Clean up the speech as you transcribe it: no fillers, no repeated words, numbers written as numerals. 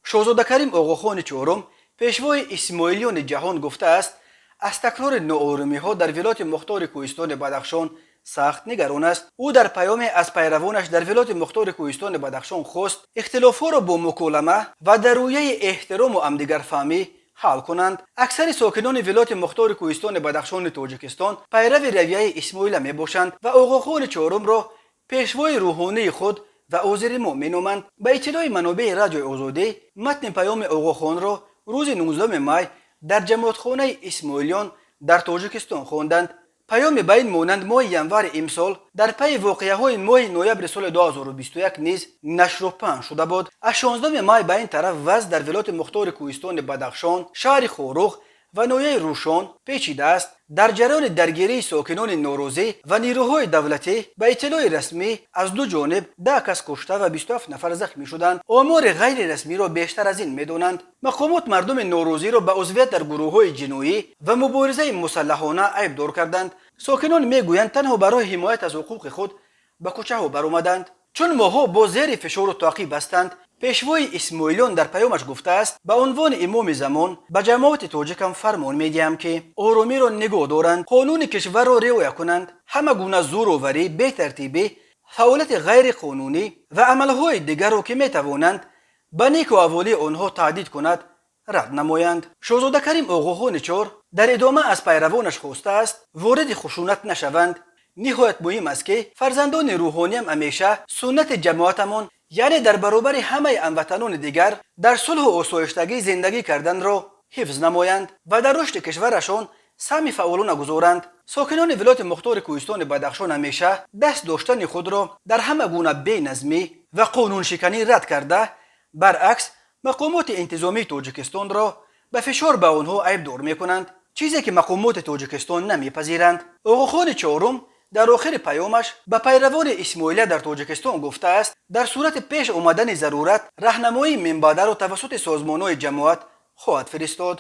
Шоҳзода Карим Оғохони чорум, пешвои исмоилиёни ҷаҳон, гуфтааст, аз такрори нооромиҳо дар Вилояти Мухтори Кӯҳистони Бадахшон сахт нигарон аст. Ӯ дар паёме аз пайравонаш дар Вилояти Мухтори Кӯҳистони Бадахшон хост, ихтилофҳоро бо муколама ва дар рӯяи эҳтирому ҳамдигарфаҳмӣ ҳал кунанд. Аксари сокинони Вилояти Мухтори Кӯҳистони Бадахшони Тоҷикистон пайрави равияи исмоила мебошанд ва Оғохони чорумро пешвои рӯҳонии худ ва озири мо меноманд. Ба иттилои манобеи Радиои Озодӣ, матни паёми Оғохонро рӯзи 19 май дар ҷамоатхонаи исмоилиён дар Тоҷикистон хонданд. Паёми ба ин монанд моҳи январи имсол дар пайи воқеаҳои моҳи ноябри соли 2021 низ нашру паҳн шуда буд. Аз 16 май ба ин тараф вазъ дар Вилояти Мухтори Кӯҳистони Бадахшон, шаҳри Хоруғ ва ноҳияи Рӯшон печидааст. Дар ҷараёни даргирии сокинони норозӣ ва нерӯҳои давлатӣ, ба иттилои расмӣ, аз ду ҷониб 10 кас кушта ва 27 нафар захмӣ шуданд. Омори ғайрирасмиро бештар аз ин медонанд. Мақомот мардуми норозиро ба узвият дар гурӯҳҳои ҷиноӣ ва муборизаи мусаллаҳона айбдор карданд. Сокинон мегӯянд, танҳо барои ҳимоят аз ҳуқуқи худ ба кӯчаҳо баромаданд, чун моҳҳо бо зери фишору таъқиб ҳастанд. Пешвои исмоилиён дар паёмаш гуфтааст: «Ба унвони имоми замон ба ҷамоати тоҷикам фармон медиҳам, ки оромиро нигоҳ доранд, қонуни кишварро риоя кунанд, ҳама гуна зӯроварӣ, бетартибӣ, фаъолияти ғайриқонунӣ ва амалҳои дигарро, ки метавонанд ба неку аҳволии онҳо таҳдид кунад, рад намоянд». Шоҳзода Карим Оғоҳони чор дар идома аз пайравонаш хостааст, вориди хушунат нашаванд. «Ниҳоят муҳим аст, ки фарзандони рӯҳониям ҳамеша суннати ҷамоатамон, яъне дар баробари ҳамаи ҳамватанони дигар дар сулҳу осоиштагӣ зиндагӣ карданро ҳифз намоянд ва дар рушди кишварашон саҳми фаъолона гузоранд». Сокинони Вилояти Мухтори Кӯҳистони Бадахшон ҳамеша даст доштани худро дар ҳама гуна беназмӣ ва қонуншиканӣ рад карда, баръакс, мақомоти интизомии Тоҷикистонро ба фишор ба онҳо айбдор мекунанд, чизе ки мақомоти Тоҷикистон намепазиранд. Оғохони чорум дар охири паёмаш ба пайравони исмоилия дар Тоҷикистон гуфтааст, дар сурати пеш омадани зарурат раҳнамоии минбаъдаро тавассути созмонҳои ҷамоат хоҳад фиристод.